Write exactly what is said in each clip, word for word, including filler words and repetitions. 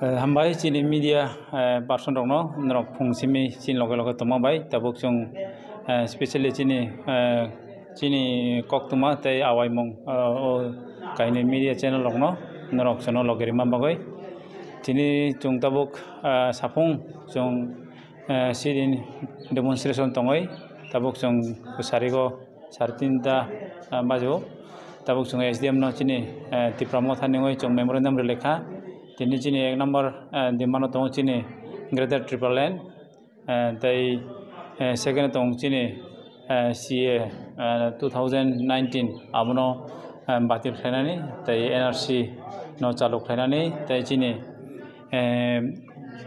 Eh, hambai chini media, eh, person rokno, norok phung simi chini loge loge tongma bai, tabuk chwng, eh, specially chini, eh, chini koktwma tei awaimung, eh, o kainwi media channel rokno norok chwngno logi rima bagwi. Tini chwng tabuk, eh, saphung chwng, eh, sit-in demonstration tongwi tabuk chwng kwcharigo sare tinta, ah, bajo. Tabuk chwng S D M no chini, eh, Tipra Motha ni wngwi chwng memorandum rwlai kha. Tini chini ek number, eh, demand o tongo chini Greater Tipraland, eh, tei, eh, second o tongo chini, eh, C A, eh, two thousand nineteen abono, eh, batil khlainani tei N R C no chalu khlainani tei chini, eh,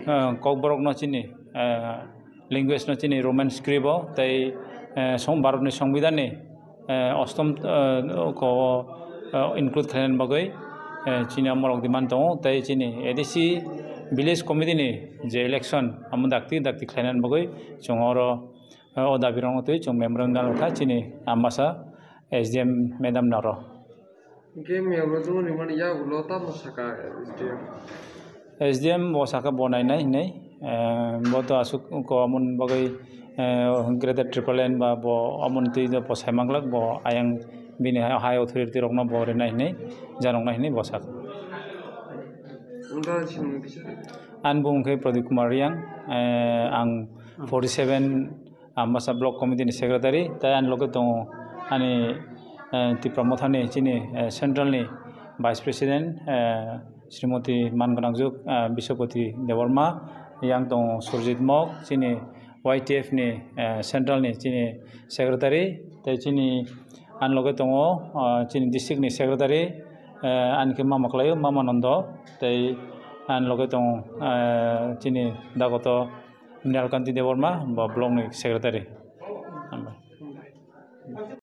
eh, kokborok no chini, eh, language no chini Roman script o tei, eh, song-, Bharat ni Songbidan ni, eh, ostom, eh, ko, eh, include khlainani bagwi, eh, chini amorok demand tongo tei chini A D C village committee ni je election amo dakti dakti khlainani bagwi chwng oro, eh, o dabi rokno twi chwng memorandum kha chini ambasa S D M madam noro. Hingke miyabo dungni mani yagulo tamo saka S D M? S D M bo saka bo nainai hinui, eh, bo to aswk ko amoni bagwi, eh, Greater Tipraland ba bo amoni twi bo sai manglak, bo ayang bini hai, high authority rokno bo rinai hinui, janoknai hinui bo saka. Wngkha chini mung kisa? Ani bumung khe Pradeep Kumar Reang, eh, ang forty seven Ambasa Block Committee ni Secretary, tei ani loge tongo ani, eh, Tipra Motha ni chini, eh, Central ni Vice President, eh, Srimoti Manganangjuk, eh, Biswapati Debbarma, yang tongo Surjit Mok, chini Y T F ni, eh, Central ni chini Secretary, tei chini ani loge tongo, eh, chini District ni Secretary, eh, ani khe mama kwlaio, Mama Nondo, tei ani loge tongo, eh, chini Dagoto Mrinal Kanti Debbarma, bo Block ni Secretary.